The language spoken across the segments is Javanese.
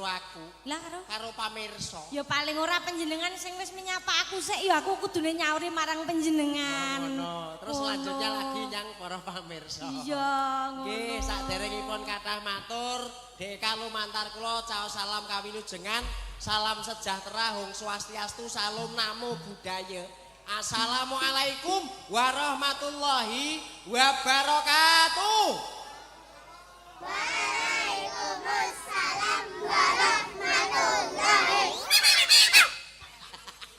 karo aku. Lah karo? Karo pamirsa. Ya paling ora panjenengan sing wis menyapa aku sik ya aku kudune nyauri marang panjenengan. Ngono. Terus selanjutnya lagi nyang para pamirsa. Iya, ngono. Nggih, saderengipun kathah matur, Dek lumantar kula caos salam kawilujengan, salam sejahtera, hong swastiastu, salam namo budaya. Assalamualaikum warahmatullahi wabarakatuh. Waalaikumsalam warahmatullahi.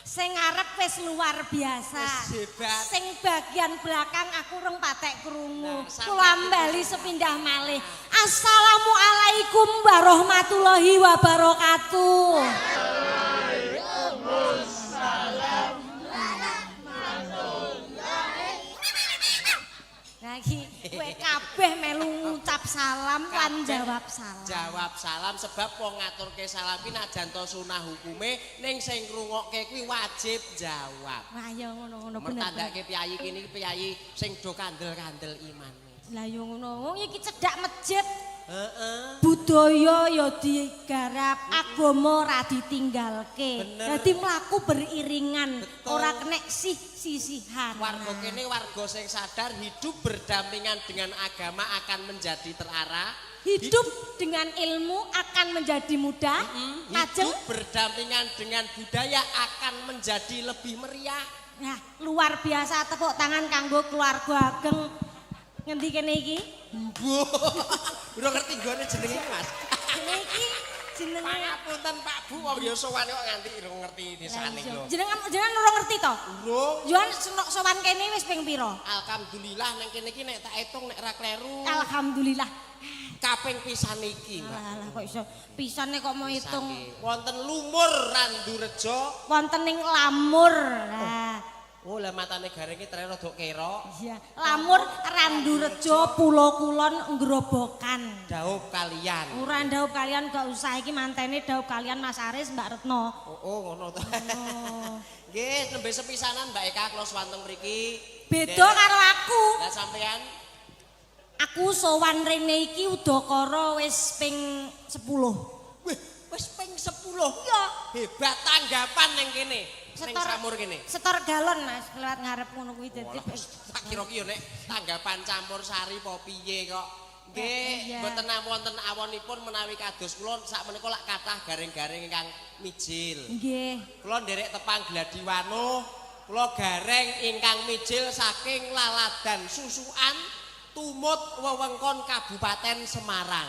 Sing ngarep wis luar biasa. Wis hebat. Sing bagian belakang aku rong patek krungu. Nah, sampai Kula bali sepindah malih. Assalamualaikum warahmatullahi wabarakatuh. Waalaikumsalam warahmatullahi. Nah iki kowe kabeh melu ngucap salam lan jawab salam. Jawab salam sebab wong ngaturke salam ki najan to sunah hukume ning sing ngrungokke kuwi wajib jawab. Wah ya ngono-ngono bener. Mertandake piyayi kene iki piyayi sing do kandel-kandel imane. Lah ya ngono, wong iki cedhak masjid. Heeh. Budaya ya digarap, agama ora ditinggalke. Bener. Dadi mlaku beriringan, Betul. ora kenek sih-sisihan. Warga kene warga sing sadar hidup berdampingan dengan agama akan menjadi terarah. Hidup dengan ilmu akan menjadi mudah. Lajeng Hidup berdampingan dengan budaya akan menjadi lebih meriah. Nah, luar biasa, tepuk tangan kanggo keluarga ageng. Ngendi kene iki? Mbuh. Udah ngerti nggone jenenge iki, Mas. Kene iki jenenge Pangapunten Pak Bu, wong ya sowan kok nganti urung ngerti desane lho. Jenengan jenengan ora ngerti to? Urung. Yuan senok sowan kene wis ping pira? Alhamdulillah nang kene iki nek tak hitung nek ra kleru Alhamdulillah. Kaping pisan iki, Mbak. Alah kok iso pisane kok mau hitung. Wonten Lumur Randurejo. Wonten ing Lamur. Nah, Oh, lah matane gareng iki trene rada kerok. Iya, Lamur Randurejo Pulo Kulon Grobogan. Daup kalian. Ora daup kalian gak usah, iki mantene daup kalian Mas Aris Mbak Retno. Oh, ngono to. Nggih, nembe sepisanan Mbak Eka kula sowan teng mriki. Beda karo aku. Lah sampean? Aku sowan rene iki udakara wis ping 10. Wih, wis ping 10. Iya. Hebat, tanggapan ning kene. Ning Setor Samur kene. Setor galon Mas, lewat ngarep ngono kuwi dadi. Tak kira ki yo nek tanggapan campur sari apa piye kok. Nggih, Iya. mboten wonten awonipun menawi kados kula sakmenika lak kathah gareng-gareng ingkang mijil. Nggih. Kula nderek tepang Gladiwano, kula gareng ingkang mijil saking Laladan Susukan tumut wewengkon Kabupaten Semarang.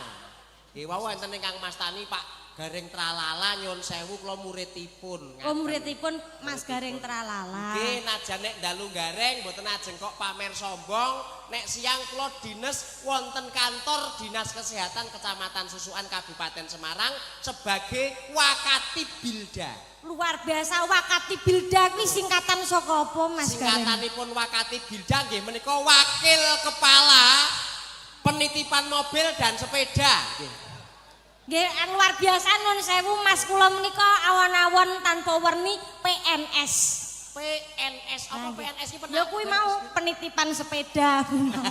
Nggih, wau wonten ingkang mastani Pak Gareng Tralala, nyuwun sewu kula muridipun. Oh, muridipun Mas Gareng Tralala. Nggih, najan nek dalu gareng mboten ajeng kok pamer sombong, nek siang kula dines wonten kantor Dinas Kesehatan Kecamatan Susukan Kabupaten Semarang sebagai Wakatib Bilda. Luar biasa, Wakatib Bilda kuwi singkatan saka apa Mas Gareng? Singkatanipun Wakatib Bilda nggih menika wakil kepala penitipan mobil dan sepeda. Nggih. Nggih, luar biasa, nun sewu Mas, kula menika awon-awon tanpa werni PNS. PNS apa? Nah, PNS iki? Ya kuwi mau penitipan sepeda kuwi mau.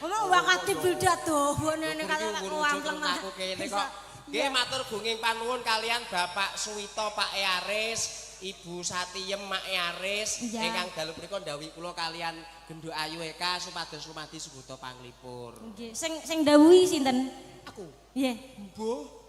Ngomong Wakatib Bilda tuh, ngene kalau tak kuampleng aku kene kok. Nggih, matur gunging panuwun kalian Bapak Suwito Pak E Aris, Ibu Satiyem Mak E Aris ingkang dalu punika ndhawuhi kula kalian Genduk Ayu Eka supados lumadi sugata panglipur. Nggih, sing sing ndhawuhi sinten? Aku. Nggih. Mbuh.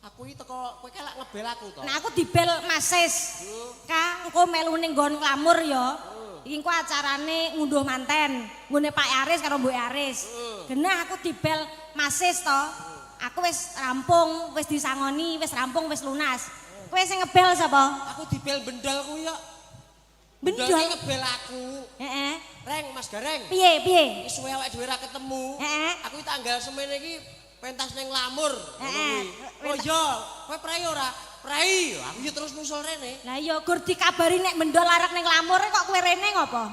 Aku iki teko kowe kae lak ngebel aku to. Nah, aku dibel Mas Sis. Ka engko melu ning nggon Nglamur ya. Iki engko acarane ngunduh manten, nggone Pak Aris karo Mbok Aris. Genah aku dibel Mas Sis to. Aku wis rampung, wis disangoni, wis rampung, wis lunas. Kowe sing ngebel sapa? Aku dibel bendol kuwi kok. Bendol? Ki ngebel aku. Heeh. Reng, Mas Gareng. Piye, piye? Iki suwe awake dhewe ra ketemu. Heeh. Aku iki tanggal semene iki pentas ning Lamur. Ngono kuwi. Oh iya, kowe prei ora? Prei. Aku ya terus nusul rene. Lah iya gur dikabari nek mendol arek ning Lamur kok kowe rene ngopo?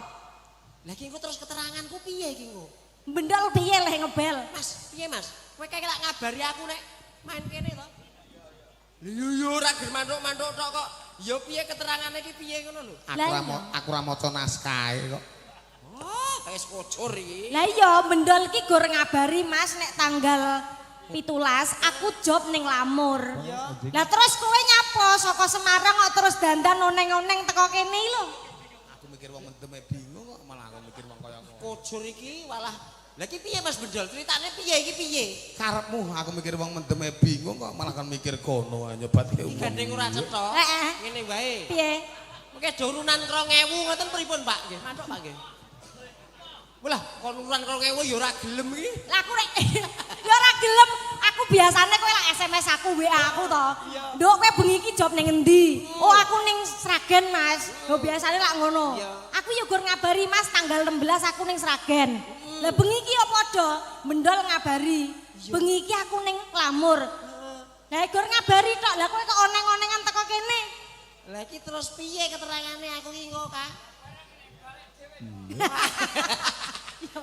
Lah iki engko terus keteranganku piye iki engko? Bendol piye leh ngebel? Mas, piye Mas? Kowe kae lak ngabari aku nek main kene to? Lho yo yo ora ger mantuk-mantuk tok kok. Ya piye keterangane iki piye ngono lho? Aku Lah ora iya. aku ora maca naskahe kok. Oh, wis kocor iki. Lah iya mendol ki gur ngabari Mas nek tanggal aku job ning Lamur. Lah terus kowe nyapa saka Semarang kok terus dandan oneng-oneng teko kene lho. Aku mikir wong mendeme bingung kok malah aku mikir wong kaya ngono. Kojur iki walah. Lah iki piye Mas Bendol? Ceritane piye iki piye? Karepmu aku mikir wong mendeme bingung kok malah kan mikir kono nyebatke Iki wong. gandeng ora cetha. Heeh. Ngene wae. Piye? Mengke do urunan 2000 ngoten pripun, Pak? Nggih, mantuk Pak nggih. Walah, kon urunan 2000 ya ora gelem iki. Lah aku rek ya ora gelem. Aku biasane kowe lak SMS aku, WA aku to. Nduk kowe bengi iki job ning endi? Oh, aku ning Sragen, Mas. Lho biasane lak ngono. Aku ya gur ngabari Mas tanggal 16 aku ning Sragen. Lah bengi iki ya padha mendol ngabari. Bengi iki aku ning Lamur. Lah gur ngabari tok. Lah kowe kok oneng-onengan teko kene. Lah iki terus piye keterangane aku iki kok, Kak?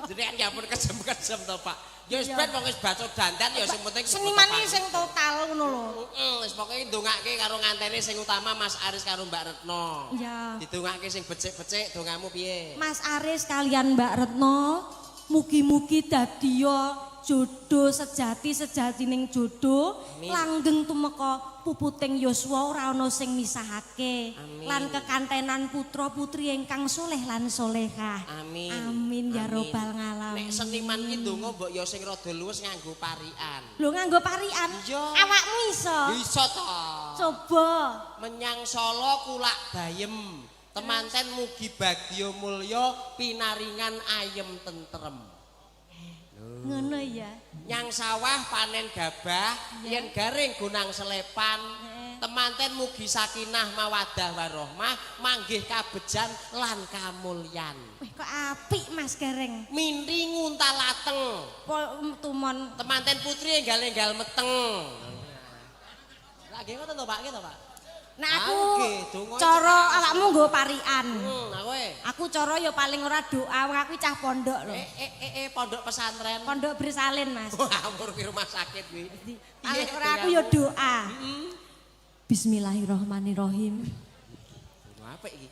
Jenengan ya ampun kejem-kejem to, Pak. Ya wis ben wong wis baca dandan ya sing penting Seniman iki sing total ngono lho. Heeh, wis pokoke ndongake karo ngantene sing utama Mas Aris karo Mbak Retno. Iya. Didongake sing becik-becik, dongamu piye? Mas Aris kalian Mbak Retno, mugi-mugi dadiya jodoh sejati sejatining jodoh, Amin. Langgeng tumeka puputing yuswa ora ana sing misahake. Amin. Lan kekantenan putra putri ingkang soleh lan solehah. Amin. Amin ya Amin. robbal ngalamin. Nek seniman ki ndonga mbok ya sing rada luwes nganggo parikan. Lho nganggo parikan? Iya. Awakmu iso? Iso to. Coba. Menyang Solo kulak bayem. Temanten mugi bagya mulya pinaringan ayem tentrem. Ngono ya. Nyang sawah panen gabah, yen garing gonang selepan. Temanten mugi sakinah mawadah warohmah, manggih kabejan lan kamulyan. Wih kok apik Mas Gareng. Minti nguntal lateng. Tumon. Temanten putri enggal-enggal meteng. Lah nggih ngoten to Pak, nggih to Pak? Nah aku donga cara awakmu nggo parikan. Aku e. Aku cara ya paling ora doa, wong aku cah pondok lho. Pondok pesantren. Pondok bersalin, Mas. Oh, ngawur kuwi rumah sakit kuwi. Paling ora aku ya doa. Bismillahirrahmanirrahim. Donga apik iki.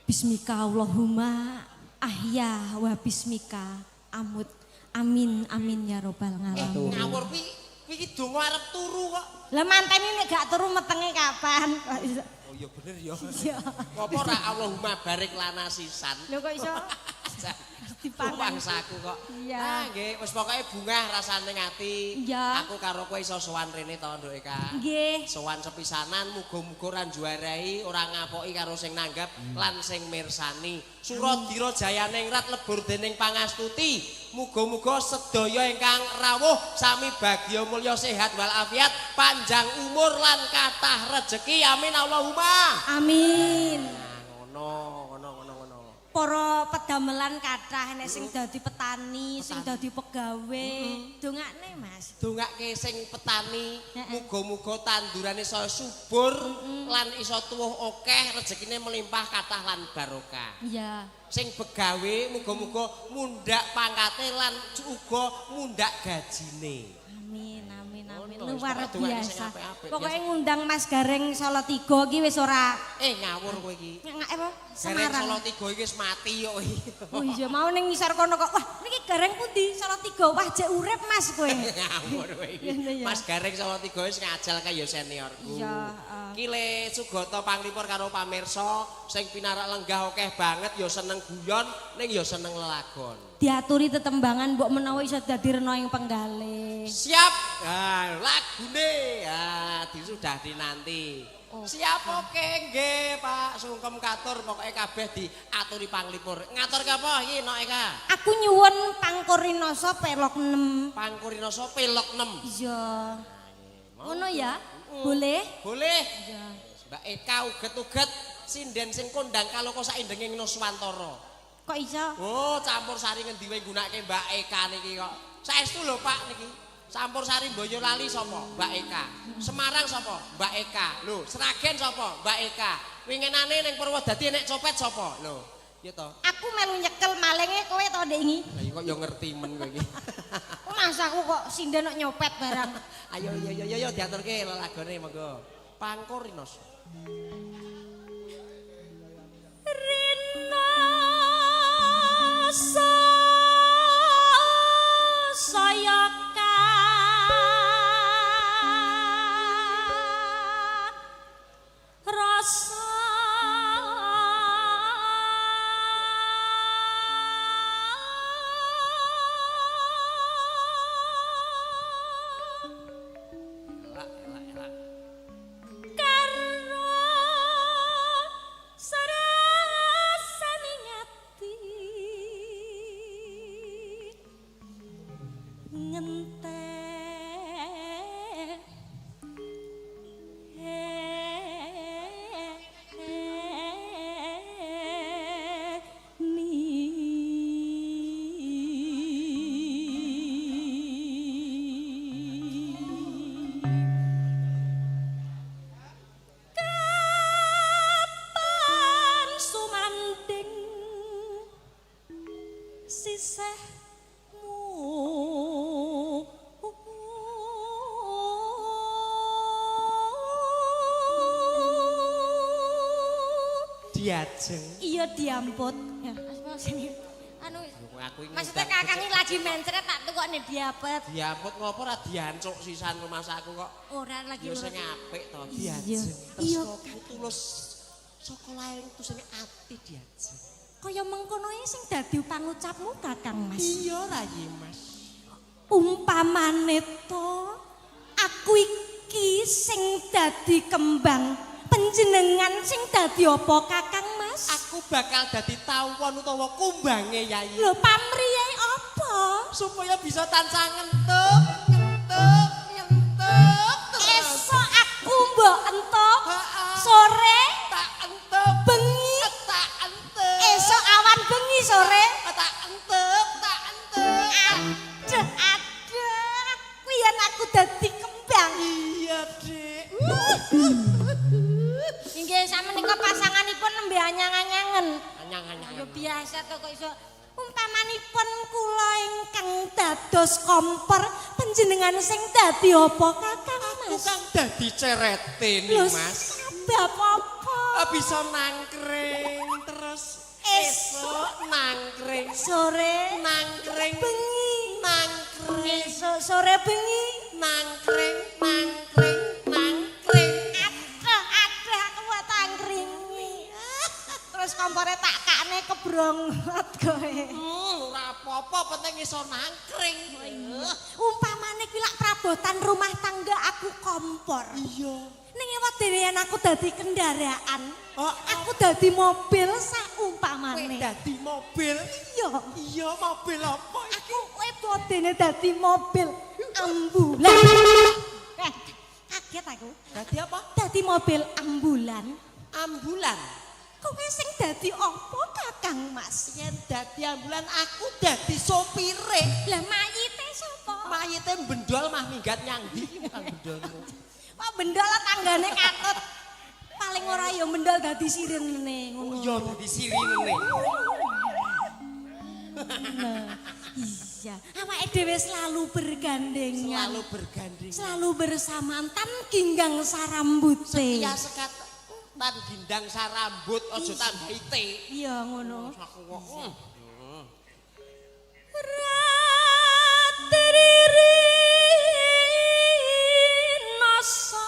Bismika Allahumma ahya wa bismika amut. Amin amin ya robbal ngalamin. Ngawur kuwi kuwi iki donga arep turu kok. Lah manteni nek gak turu metenge kapan? Kok iso? Oh iya bener ya. Iya. Apa ora Allahumma barik lana sisan. Lho kok iso? Dipangan. Bangsaku kok. Iya. Ah nggih, wis pokoke bungah rasane ati. Iya. Aku karo kowe iso sowan rene to, Nduk Eka. Nggih. Sowan sepisanan muga-muga ora njuarai, ora ngapoki karo sing nanggap lan sing mirsani. Suradira jayaningrat lebur dening pangastuti. Muga-muga sedaya ingkang rawuh sami bagya mulya sehat walafiat, panjang umur lan kathah rejeki. Amin Allahumma. Amin. Nah, ngono, ngono, ngono, ngono. Para pedamelan kathah nek sing dadi petani, sing dadi pegawe, dongakne Mas. Dongake sing petani, muga-muga tandurane saya subur lan iso tuwuh akeh, rezekine melimpah kathah lan barokah. Iya. Sing begawe muga-muga mundhak pangkate lan uga mundhak gajine. Amin amin amin. Ngono, Luar wis pokoke dongake sing biasa. apik-apik. Pokoke ngundang Mas Gareng Solo 3 iki wis ora Ngawur kowe iki. ngak apa? Gareng Semarang. Solo 3 iki wis mati kok. Oh iya mau ning ngisor kono kok. Wah, niki Gareng pundi? Solo 3. Wah, jek urip Mas kowe. Ngawur kowe iki. Ngene ya. Mas Gareng Solo 3 wis ngajal kaya seniorku. Iya, heeh. Ki le Sugata panglipur karo pamirsa sing pinarak lenggah akeh banget ya seneng guyon ning ya seneng lelagon. Diaturi tetembangan mbok menawa iso dadi rena ing penggalih. Siap. Ah, lagune. Ah, sudah dinanti. Siap oke nggih Pak, sungkem katur pokoke kabeh diaturi panglipur. Ngatur ke apa iki Nok Eka? Aku nyuwun Pangkurinasa pelok 6. Pangkurinasa pelok 6. Iya. Ngono ya? Boleh? Boleh. Iya. Mbak Eka uget-uget sinden sing kondang kaloko saindenging Nuswantara. Kok iso? Oh, campur sari ngendi wae nggunakake Mbak Eka niki kok. Saestu lho Pak niki. Campur sari Boyolali sapa? Mbak Eka. Semarang sapa? Mbak Eka. Lho, Sragen sapa? Mbak Eka. Winginane ning Purwodadi nek copet sapa? Lho, iya to. Aku melu nyekel malinge kowe to ndek ingi. Lah iya kok ya ngerti men kowe iki. Masa aku kok sinden kok nyopet barang. Ayo yo yo yo diaturke lelagone monggo. Pangkur Rinos. Rina saya Diajeng. Iya diamput. Ya, sini. Anu Aku iki maksudnya kakang iki lagi mencret tak tukokne diapet. Diamput ngopo ora diancuk sisan rumangsaku kok. Ora lagi Ya sing apik to diajeng. Iya. Tresnaku tulus saka lair tusane ati diajeng. Kaya mengkono iki sing dadi pangucapmu Kakang Mas. Iya rayi Mas. Umpamane to aku iki sing dadi kembang, panjenengan sing dadi apa Kakang Mas? Aku bakal dadi tawon utawa kumbange Yayi. Lho pamriye apa? Supaya bisa tansah ngentup, ngentup, ngentup terus. Esok aku mbok entuk, Ha-ha. sore Tak entup, bengi, tak entup. esok awan bengi sore. Tak entup, tak entup. Aduh, aduh, aku yen aku dadi kembang. Iya, Dik. Inggih samenika pasanganipun nembe anyang-anyangen. Anyang-anyang. Ya biasa to kok iso umpamanipun kula ingkang dados kompor panjenengan sing dadi apa Kakang Aku Mas? kang dadi cerete nih, Lho, Mas. Sebab apa? Bisa nangkring terus. Esuk Esuk nangkring, sore nangkring, bengi, nangkring, esuk sore bengi. nangkring, nangkring, nangkring. Aduh, aduh aku mau tangkringi. Terus kompore tak kakne kebrongot kowe. Ora apa-apa, penting iso nangkring. Umpamane kuwi lak prabotan rumah tangga aku kompor. Iya. Ning ewadene yen aku dadi kendaraan, Oh, aku dadi mobil Kowe saumpamane. dadi mobil. Iya, Iya, mobil apa iki? aku ewadene dadi mobil ambulan. Eh, kaget aku. Dadi apa? Dadi mobil ambulan. Ambulan. Kowe sing dadi apa Kakang Mas? Yen dadi ambulan aku dadi sopire. Lah mayite sapa? Mayite bendol mah minggat nyang ndi iki kang bendolmu. Wah bendol tanggane katut. Paling ora ya bendol dadi sirene ngono. Oh iya dadi sirine. Iya, awake dhewe selalu bergandengan. Selalu bergandeng. Selalu bersamaan tan ginggang sarambute. Iya sekat tan gindang sarambut aja tambahi te. Iya ngono. Aku kok. Ratirinasa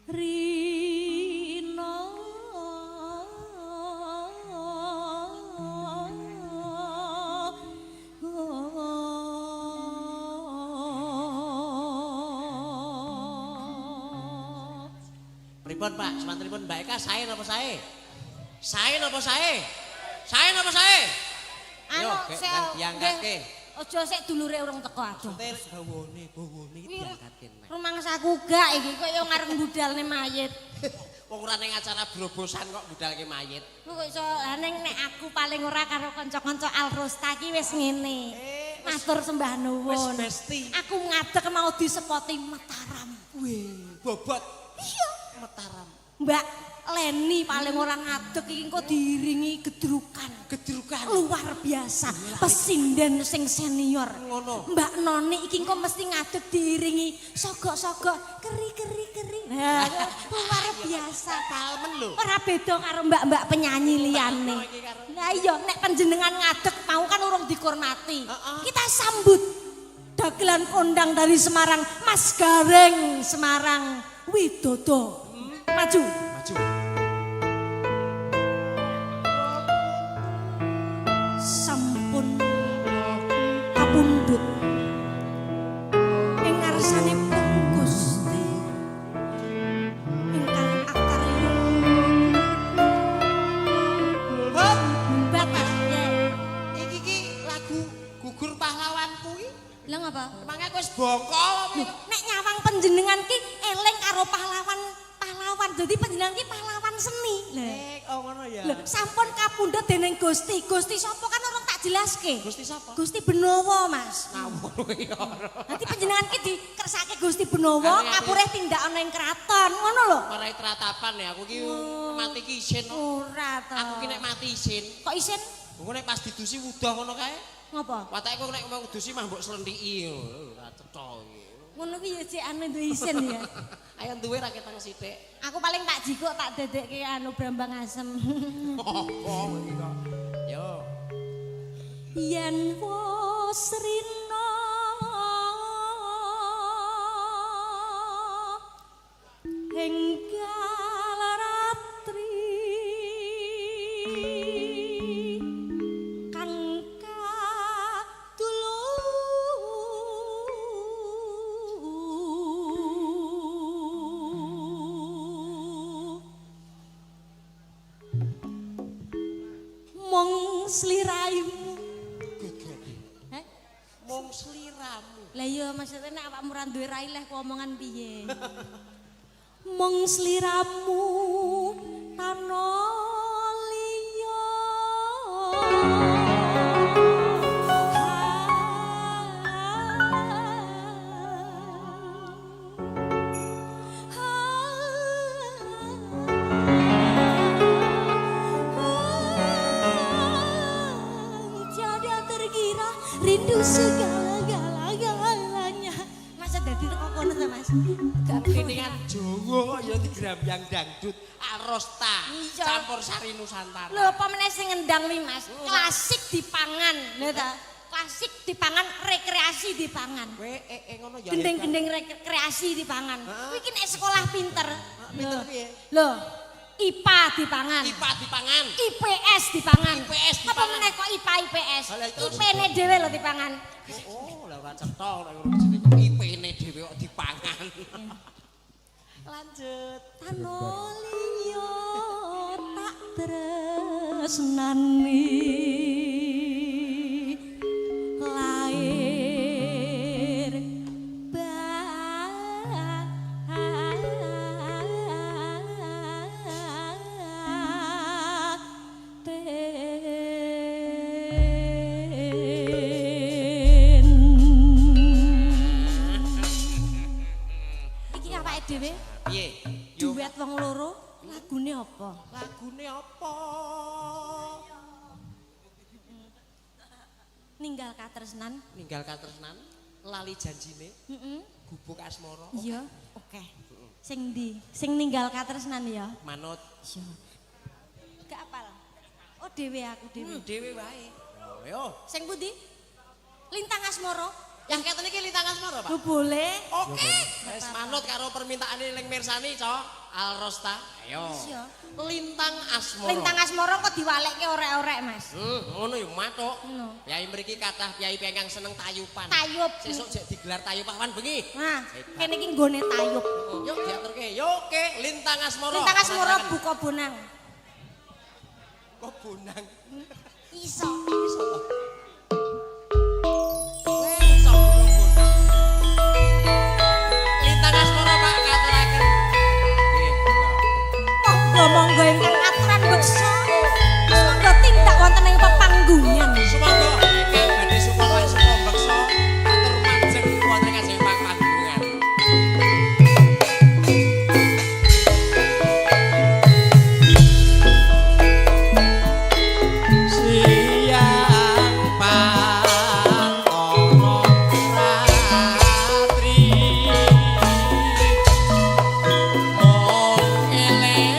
Rina Pripun Pak? Semantenipun Mbak Eka sae napa sae? Sae napa sae? Sae napa sae? Anu Yo, gek, sik diangkatke. Aja sik dulure urung teko aja. Ter bawane, bawane iki diangkatke neh. Rumangsaku gak iki kok yo ngarep budalne mayit. Wong ora ning acara brobosan kok budalke mayit. Ku kok iso lah ning nek aku paling ora karo kanca-kanca Al Rosta ki wis ngene. Matur sembah nuwun. Wis besti. Aku ngadeg mau disepoti Mataram. Wih, bobot. Iya. Mataram. Mbak Leni paling ora ngadeg iki engko diiringi gedrukan. Gedrukan. Luar biasa. Pesinden sing senior. Ngono. Mbak Noni iki engko mesti ngadeg diiringi sogok-sogok keri-keri-keri. Nah, luar biasa. Palmen lho. Ora beda karo mbak-mbak penyanyi liyane. Iki karo- Lah iya nek panjenengan ngadeg mau kan urung dikormati. Heeh. Kita sambut dagelan kondang dari Semarang, Mas Gareng Semarang Widodo. Maju. Maju. Sampun kapundhut ing ngarsanipun Gusti ingkang akarya. Hop, Bapak ya. iki ki lagu gugur pahlawanku iki. Lah ngapa? Emangnya aku wis bongko apa Lho, nek nyawang panjenengan ki eling karo pahlawan pahlawan. Dadi panjenengan ki pahlawan seni. Lah. Oh ngono ya. Lho, sampun kapundhut dening Gusti. Gusti sapa kan ora tak jelaske. Gusti sapa? Gusti Benowo, Mas. Ngawur kuwi ora. Nanti panjenengan ki dikersake Gusti Benowo, Ane, ane. kapurih tindak ana ing kraton, ngono lho. Marai tratapan ya aku ki mati ki isin. kok. Ora to. Aku ki nek mati isin. Kok isin? Engko nek pas didusi wudah ngono kae. Ngopo? Watake kok nek mau dusi mah mbok slendiki. Ora cetha iki. Ngono kuwi ya cek anu duwe isin ya. Ayo duwe ra ketang sithik. Aku paling tak jikuk tak dedekke anu brambang asem. Apa iki kok? Yo. Yen wis rina enggal ratri kang kadulu mung sliraimu. Heh? Mung sliramu. Lah iya maksudnya nek awakmu ra duwe rai leh ku omongan piye? Mung sliramu tano liya. Tiada terkira rindu segala-gala-galanya. Masa dadi teko kono ta, Mas? Gak Keningan Jawa ya digrambyang dangdut Arosta Iya. campur sari Nusantara. Lho apa meneh sing ngendang wi, Mas? Klasik dipangan, lho ta. Klasik dipangan, rekreasi dipangan. Kowe ngono ya. Gendeng-gendeng rekreasi dipangan. Heeh. Kuwi ki nek sekolah pinter. Pinter Lho. piye? Lho, IPA dipangan. IPA dipangan. IPS dipangan. IPS Apa dipangan. meneh kok IPA IPS? Lah, itu- IP-ne dhewe lho dipangan. Oh, lah ora cetha nek ngono jenenge kok IP-ne dhewe kok dipangan. Lanjut. Tano liya tak tresnani lair batin. Iki awake dhewe Piye? Yo duet wong loro lagune apa? lagune apa? Ninggal katresnan. Ninggal katresnan, lali janjine, Heeh. gubuk asmara. Iya, oke. Sing ndi? Sing ninggal katresnan ya. Manut. Iya. Gak apal. Oh, dhewe aku dhewe. Dhewe wae. Yo. Sing pundi? Lintang Asmara. Yang keten iki Lintang Asmara, Pak. Lho boleh. Oke. Wis manut karo permintaane ling mirsani, Cok. Alrosta. Ayo. Iya. Lintang Asmara. Lintang Asmara kok diwalekke orek-orek, Mas. Ngono ya matuk. Ngono. Yai mriki kathah piyai-piyai kang seneng tayupan. Tayub. Sesuk jek digelar tayub awan bengi. Nah, kene iki nggone tayub. Yuk diaturke. Yo oke, Lintang Asmara. Lintang Asmara buka bonang. Kok bonang. Iso. Iso to. Weh, iso buka bonang. Lintang Asmara Pak katuraken. Nggih. Monggo monggo ingkang aturan beksa. Sumangga tindak wonten ing pepanggungan. Sumangga ingkang badhe supaya saka beksa atur majeng wonten ing ajeng panggungan. Siang pantara ratri mung eling.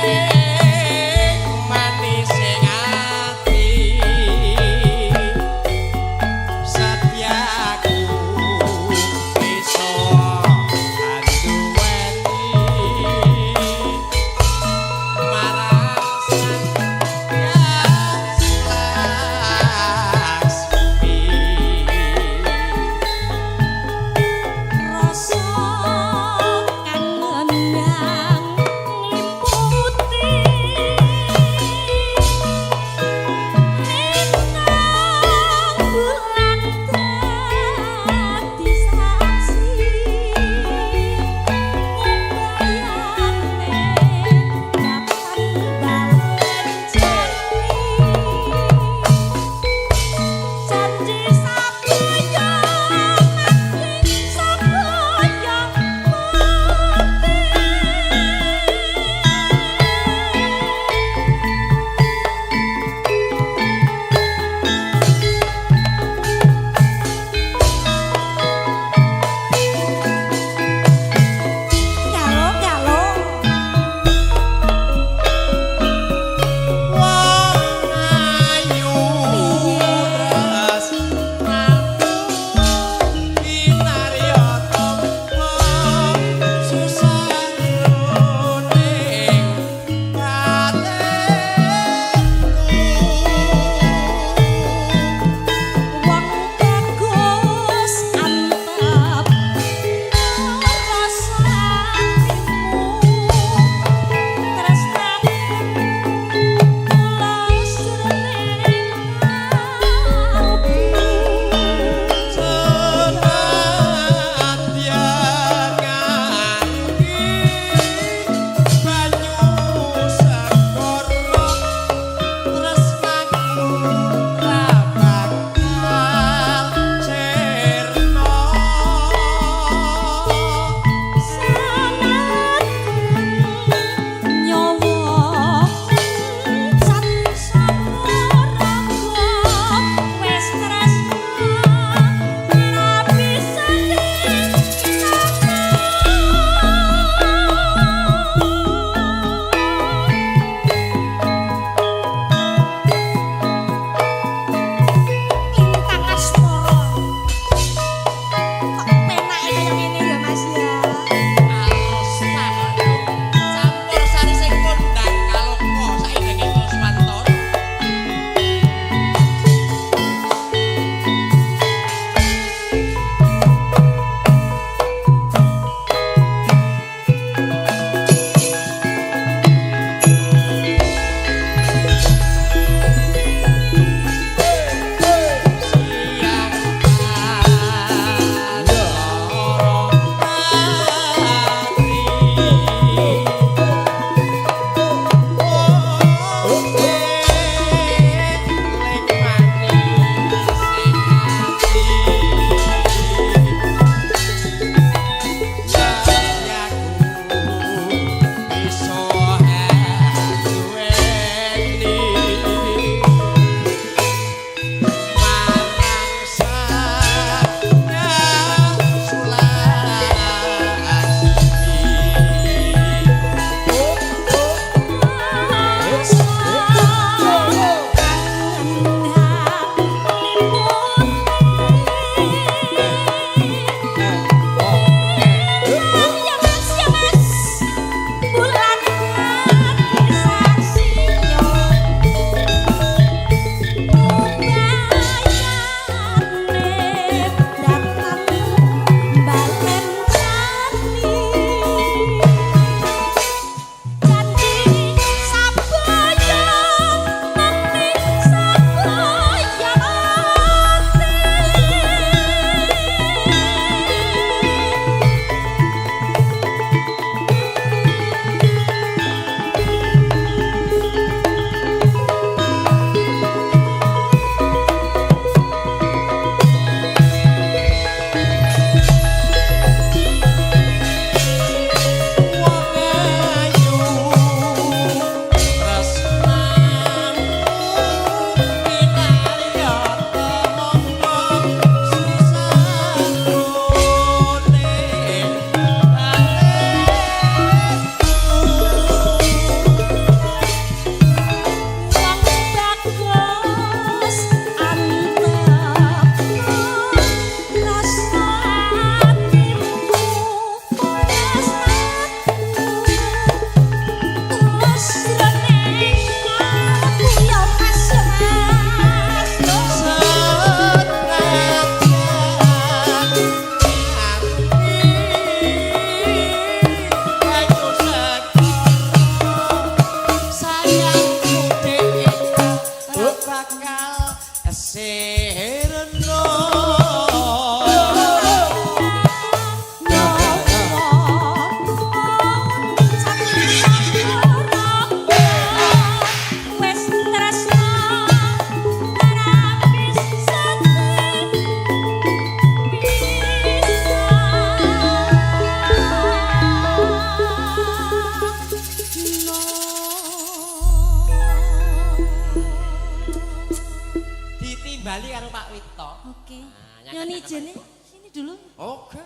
Nyuwun izin sini dulu. Oke.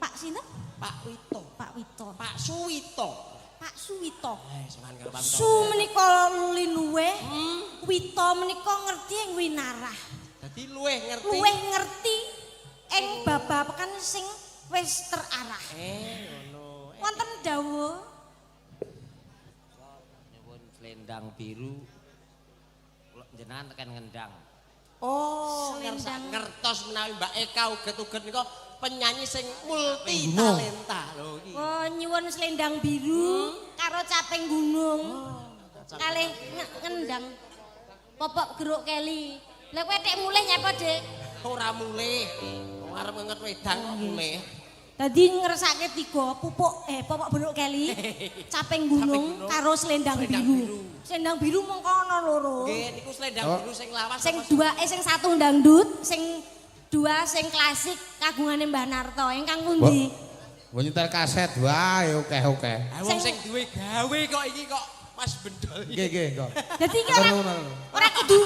Pak sinten? Pak Wito. Pak Wito. Pak Suwito. Pak Suwito. Sowan karo Pak Wito. Su menika linuwih, Wito menika ngerti ing winarah. Dadi luwih ngerti. Luwih ngerti ing babagan sing wis terarah. Ngono. Wonten dawuh Nyuwun selendang biru. Kula jenengan tekan ngendang. Oh, Selendang. ngertos menawi Mbak Eka uget-uget nika penyanyi sing multi talenta lho iki. Oh, nyuwun selendang biru karo caping gunung. Kalih ngendang. Popok geruk keli. Lah kowe tek mulih nyapa, Dik? Ora mulih. Wong arep ngenget wedang kok mulih. Dadi ngersake tiga pupuk popok beruk keli, caping gunung karo selendang biru. Selendang biru mongko ana loro. Nggih, niku selendang biru sing lawas. Sing dua sing satu dangdut, sing dua sing klasik kagungane Mbah Narto. Ingkang pundi? Mbok nyetel kaset wae akeh-akeh. Ha wong sing duwe gawe kok iki kok Mas Bendol. Nggih, nggih, kok. Dadi iki ora kudu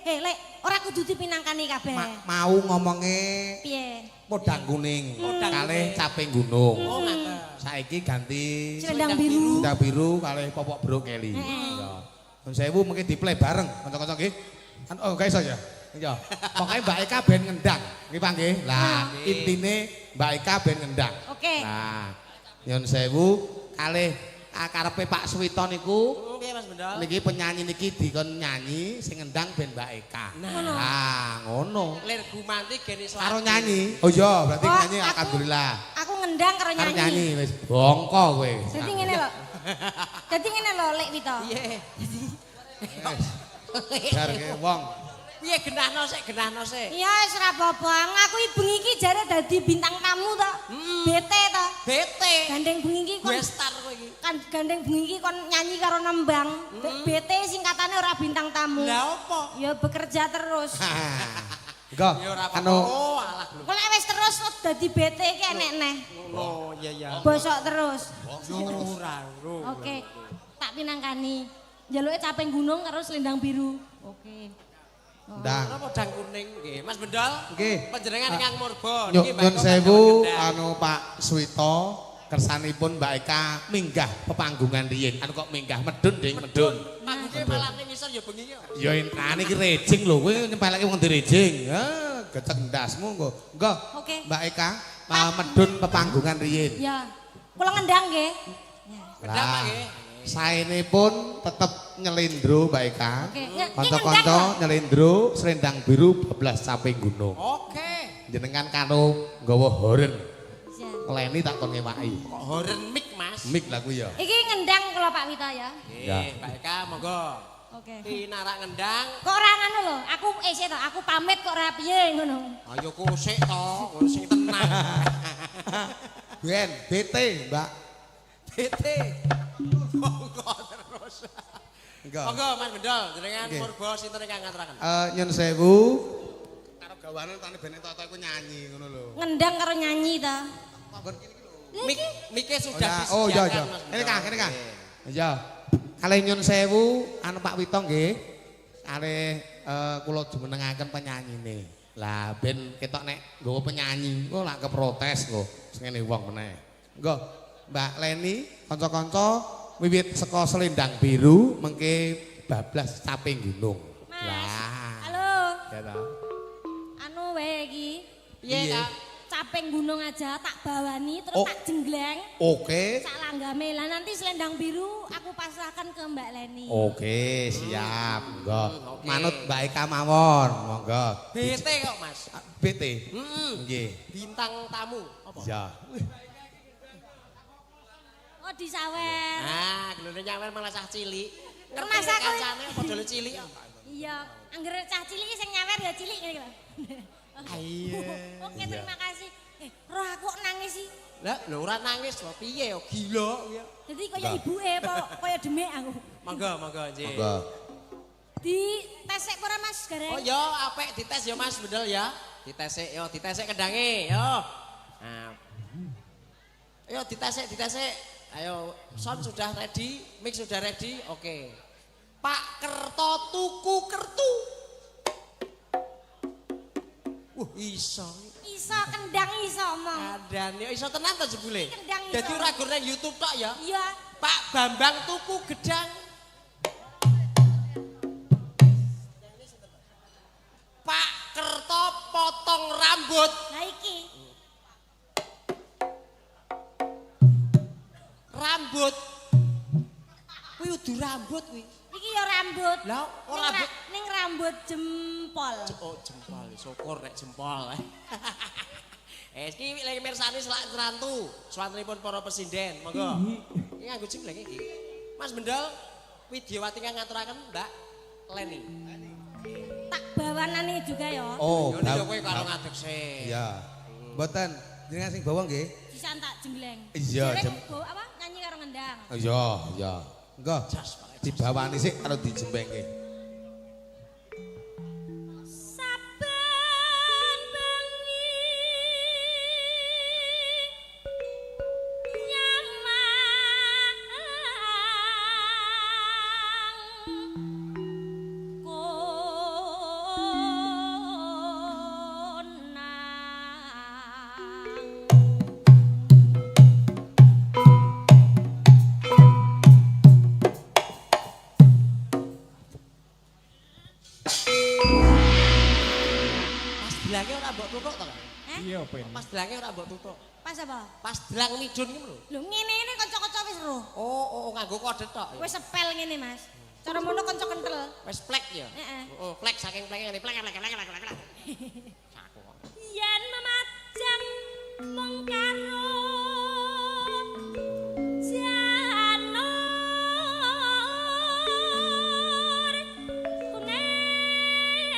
Lek, ora kudu dipinangkani kabeh. Mau ngomonge piye? Podang kuning kalih caping gunung. Oh, ngaten. Saiki ganti selendang biru. Selendang biru kalih popok brokeli. Ya. Nuwun sewu mengke di-play bareng kanca-kanca nggih. Kan oh gak iso ya. Iya. Pokoke Mbak Eka ben ngendang. Nggih Pak nggih. Lah intine Mbak Eka ben ngendang. Oke. Nah, nyun sewu kalih karepe Pak Suwito niku. Nggih Mas Bendol. Niki penyanyi niki dikon nyanyi sing ngendang ben Mbak Eka. Nah, ngono. Lir gumanti gen iso. Karo nyanyi. Oh iya, berarti nyanyi alhamdulillah. Aku ngendang karo nyanyi. Karo nyanyi wis bongko kowe. Dadi ngene lho. Dadi ngene lho Lek Wito. Piye? Jarke wong. Piye genahno sik, genahno sik. Iya wis ora apa-apa. Aku bengi iki jare dadi bintang tamu to. BT to. BT. Gandeng bengi iki kon Gue star kowe iki. kan gandeng bengi iki kon nyanyi karo nembang. BT singkatane ora bintang tamu. Lah opo? Ya bekerja terus. Engko Ya ora apa-apa. anu Oh, alah lho. Kok lek wis terus kok dadi BT iki enek neh. Ngono, iya iya. Bosok terus. Ora, ora. Oke. Tak pinangkani. Njaluke caping gunung karo selendang biru. Oke. Ndang. Napa podang kuning nggih? Mas Bendol. Nggih. Panjenengan ingkang murba niki Mbak Nyun Eka sewu ngendang. anu Pak Suwito kersanipun Mbak Eka minggah pepanggungan riyin. Anu kok minggah medun ding medun. Panggunge malah ning ngisor ya bengi kok. Ya entane iki rejing lho kowe nyempelake wong direjing. Ha, gecek ndasmu engko. Engko. Oke. Mbak Eka medun pepanggungan riyin. Ya. Kula ngendang nggih. Ya. Ngendang Pak nggih. Saenipun tetep nyelindro Mbak Eka. Oke. Kanca-kanca nyelindro selendang biru bablas caping gunung. Oke. Jenengan karo nggawa horen. Ya. Leni tak kon ngewaki. Kok horen mic Mas? Mik lah kuwi ya. Iki ngendang kula Pak Wito ya. Nggih, Mbak Eka monggo. Oke. Tinarak ngendang. Kok ora ngono lho, aku sik to, aku pamit kok ora piye ngono. Ayo kosik to, ngono sing tenang. Ben BT, Mbak. BT. Monggo terus. Engko. Monggo Mas Bendol, jenengan Nggih. murba sinten ingkang ngaturaken? Nyun sewu karo gawane tane ben toto iku nyanyi ngono lho. Ngendang karo nyanyi to. Mik mike sudah Oh iya disediakan iya. Mas Kene Kang, kene Kang. Nggih. Iya. Kalih nyun sewu anu Pak Wito nggih. Kalih kula jumenengaken penyanyine. Lah ben ketok nek nggawa penyanyi engko lak keprotes engko sing ngene wong meneh. Engko Mbak Leni kanca-kanca wiwit saka selendang biru mengke bablas caping gunung. Mas. Lah. Halo. Ya ta. Anu wae iki. Piye Kang? Caping gunung aja tak bawani terus Oh. tak jenggleng. Oke. Sak langgame. Lah nanti selendang biru aku pasrahkan ke Mbak Leni. Oke, siap. Monggo. Oke. Manut Mbak Eka mawon, monggo. BT kok Mas. BT. Heeh. Nggih. Bintang tamu apa? Iya. Oh disawer. Nah, gelone nyawer malah cah cilik. Ngerti Mas, aku- kancane padha cilik kok. Iya, angger cah cilik sing nyawer ya cilik ngene iki lho. Iya. Oke, terima kasih. Roh aku kok nangis sih. Lah, lho ora nangis lho, piye yo gila ya. Jadi kaya ibuke apa kaya demek aku. Monggo, monggo nggih. Monggo. Di tesek ora Mas Gareng? Oh ya, apik dites ya Mas Bendel ya. Ditesek yo, ditesek kendange yo. Nah. Ayo ditesek, ditesek. Ayo, sound sudah ready, mic sudah ready. Oke. Pak Kerto tuku kertu. Wah, iso. Iso kendang iso omong. Kandhane iso tenan to jebule. Kendang iso. Dadi ora gur nang YouTube tok ya. Iya. Pak Bambang tuku gedang. Pak Kerto potong rambut. Lah iki. Rambut. Kuwi udu rambut kuwi. Iki ya rambut. Lah, kok rambut? Ning rambut jempol. Oh, jempol. Syukur nek jempol. Iki lagi mirsani selak rantu. Swantenipun para pesinden, monggo. Iki nganggo jembleng iki. Mas Bendol, Widyawati kang ngaturaken Mbak Leni. Tak bawanane juga ya. Oh, Yo nek kowe karo ngadeg sik. Iya. Mboten, jenengan sing bawa nggih? Sisan tak jenggleng. Iya, bawa apa? Nyanyi karo ngendang. Iya, iya. Engko. Dibawani sik karo dijembengke. Saben bengi nyamang konang. Pas delange ora mbok tutuk to, Kang? Eh? Iya, Ben. Pas delange ora mbok tutuk. Pas apa? Pas delang midun ki lho. Lho ngene-ngene kanca-kanca wis roh. Oh, nganggo kode tok. Wis sepel ngene, Mas. Cara mono kanca kentel. Wis plek ya. Heeh. Oh, plek saking pleke ngene plek plek plek plek plek. Saku kok. Yen memajang mung karo janur kuning.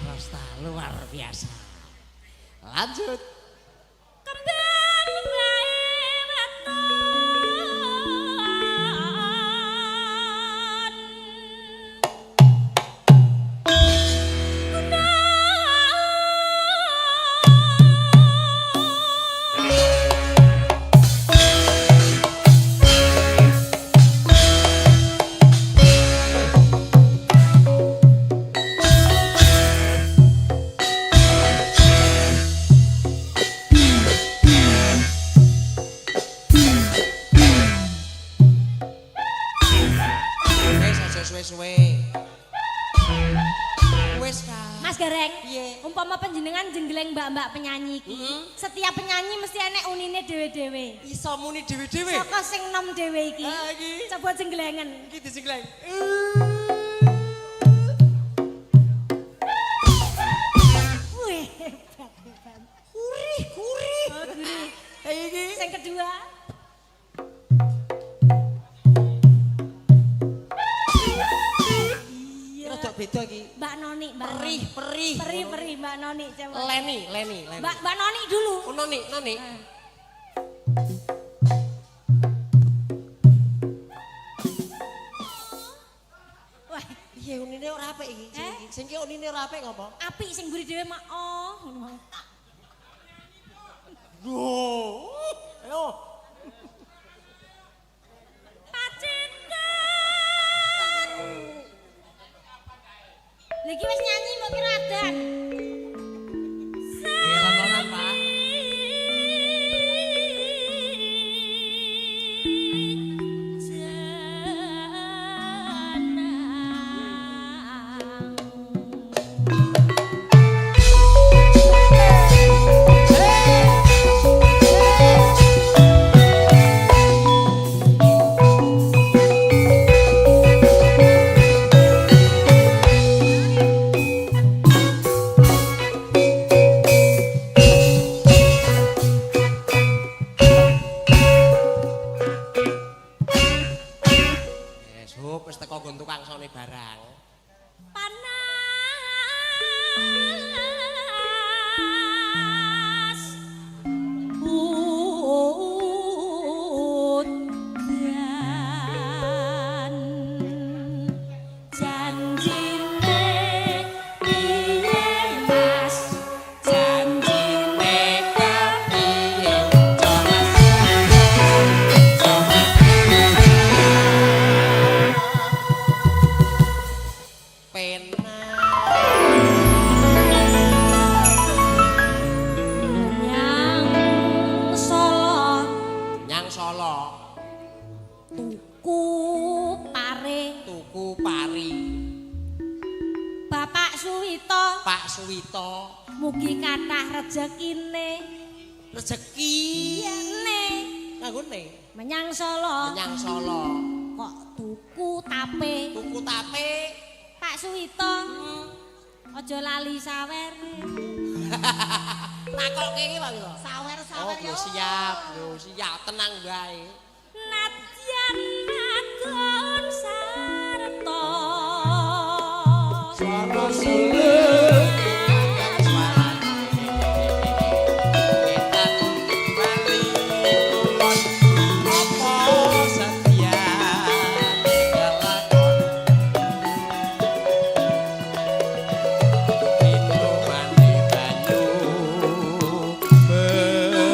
Arasta luar biasa. Lanjut. Kembang wae weton. Wis aja suwe-suwe. Wis Kang. Mas Gareng, Piye? umpama panjenengan jenggleng mbak-mbak penyanyi iki, setiap penyanyi mesti enek unine dhewe-dhewe. Iso muni dhewe-dhewe. Saka sing nom dhewe iki. Ah, iki. Coba jenglengen. Iki dijenggleng. Wih, hebat, hebat. Gurih, gurih. Oh, gurih. Iki. Sing kedua. Iki rada beda iki. Mbak Noni, Mbak Perih, Noni. perih. Perih, perih Mbak Noni coba. Leni, Leni, Leni. Mbak Noni dulu. Oh, Noni, Noni. Wah, Piye unine ora apik iki? Sing Eh? iki. Sing iki unine ora apik ngopo? apik sing mburi dhewe mak oh ngono. Duh. Ayo. Pacitan. Lagi wis nyanyi mbok kira adan. Nggih, Pak. Wis hup wis teko nggon tukang sone barang. Panas udan janjine piye Mas, janjine kepiye? Suwito, Pak Suwito. Mugi kathah rejekine. Rezeki Ne nganggone menyang Solo. Menyang Solo. Kok tuku tape. Tuku tape. Pak Suwito. Aja lali sawere. Takoke iki Pak Wito. Sawer-sawer Oh, yo siap, yo siap, tenang wae. Nadyan magon sarta. Swara suluk etan bali kulon apa setia kelakon minumane banyu bening.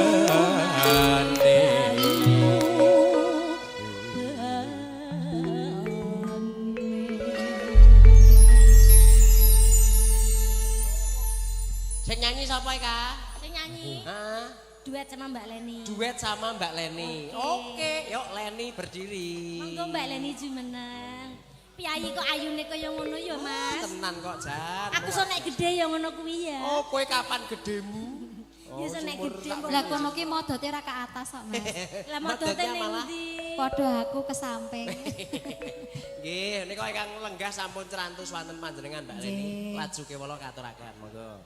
Sing nyanyi sapa iki, Kak? Sing nyanyi Hah? Duet sama Mbak Leni. Duet sama Mbak Leni. Oke, yuk Leni berdiri. Monggo Mbak Leni jumeneng. Piyayi kok ayune kaya ngono ya, Mas. Tenan kok, Jan. Aku iso nek gede ya ngono kuwi ya. Oh, kowe kapan gedemu? Ya iso nek gede. Lah kono ki modote ra ke atas kok, Mas. Lah modote Modotnya ning malah. ndi? Padha aku ke samping. Nggih, nika ingkang lenggah sampun cerantus wonten panjenengan Mbak Leni. Laju kewala katuraken, monggo.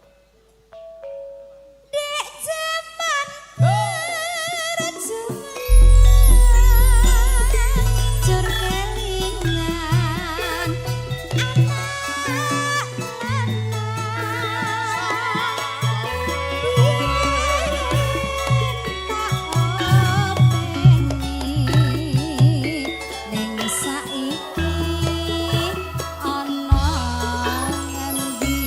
Dek jaman perjuangan Jur kelingan anak lanang biyen tak openi ning saiki ana ngendi.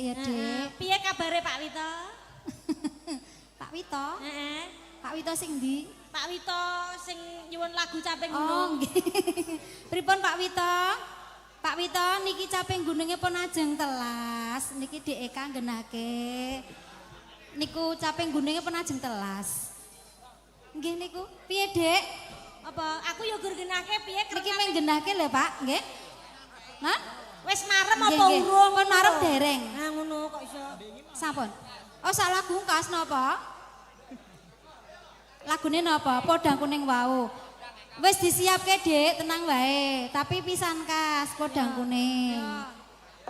ya, Dik. Piye kabare Pak Wito? Pak Wito? Heeh. Pak Wito sing ndi? Pak Wito sing nyuwun lagu Caping Oh, Gunung. nggih. Pripun Pak Wito? Pak Wito niki Caping Gununge pun ajeng telas. Niki Dik Eka nggenake. Niku Caping Gununge pun ajeng telas. Nggih niku. Piye, Dik? Apa aku yo gur genahke piye Niki mung nggenahke lho, Pak, nggih. Nah, Wis marem Nggih, apa nggih. urung? Pun marem dereng. Nah ngono kok iso. Sampun. Oh, sak lagu kas napa? Lagune napa? Podang kuning wau. Wis disiapke, Dik, tenang wae. Tapi pisan kas podang kuning.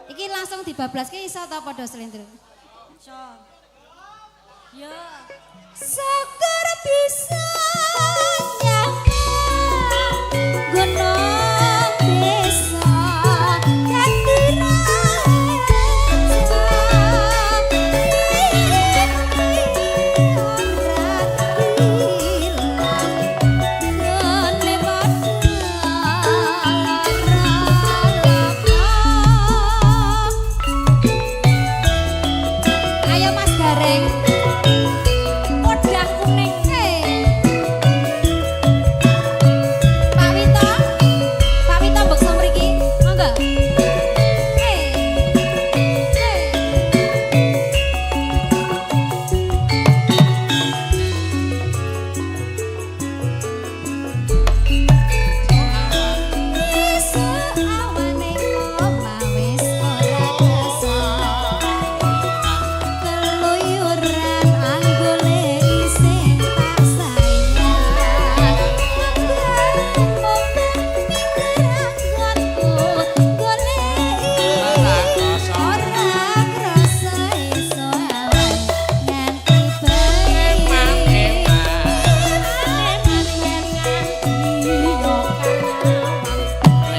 Iki langsung dibablaske iso ta padha slendro? Iso. Yo. Syukur bisa nyampe gunung desa dadi raja. Ora ilang gone padha lara. Ayo Mas Gareng. Podang kuning. Hey. Pak Wito, Pak Wito mbeksa mriki, monggo. Hey. Hey. Esuk awane omah wis ora kesel. Keluyuran anggone isih tak sayang. Mung pikir anggonku goleki ora krasa iso awan nganti bengi.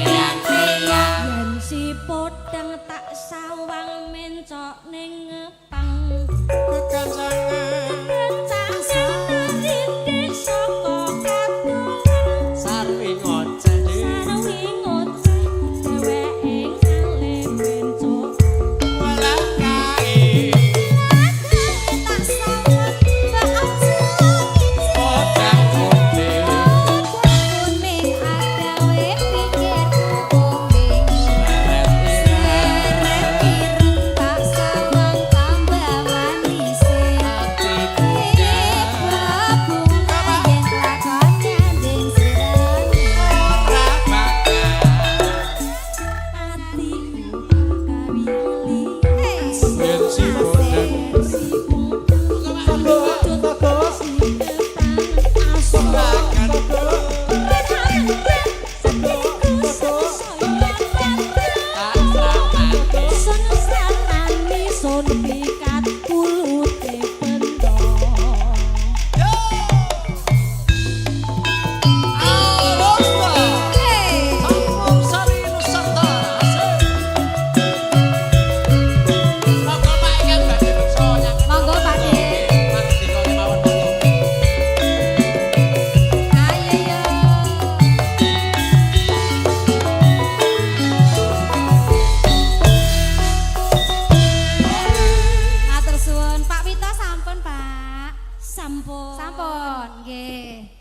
Yen si podang tak sawang mencok ning ngepang. Kekancangan Kencane nari saka katongan. Sarwi ngoceh. Sarwi ngoceh dheweke ngalih mencok. Walah kae. Tak sawang mbak aja Podang kuning. Kuning agawe pikirku kuning. Seret ireng tak sawang tambah manise. Atiku Bebunga yen lakon nyanding sirane. ora bakal. Atiku kawili. Yen si podang Si podang wujud si kepang aso. Tak sramati. Sun sarani sun pikat kulute bendo. Campur Sari Nusantara. Monggo Pak ingkang badhe beksa nyang. Monggo, Pak De. Mangdika kemawon monggo. Ayo yo. Matur suwun Pak Wito sampun Pak. Sampun. Sampun nggih.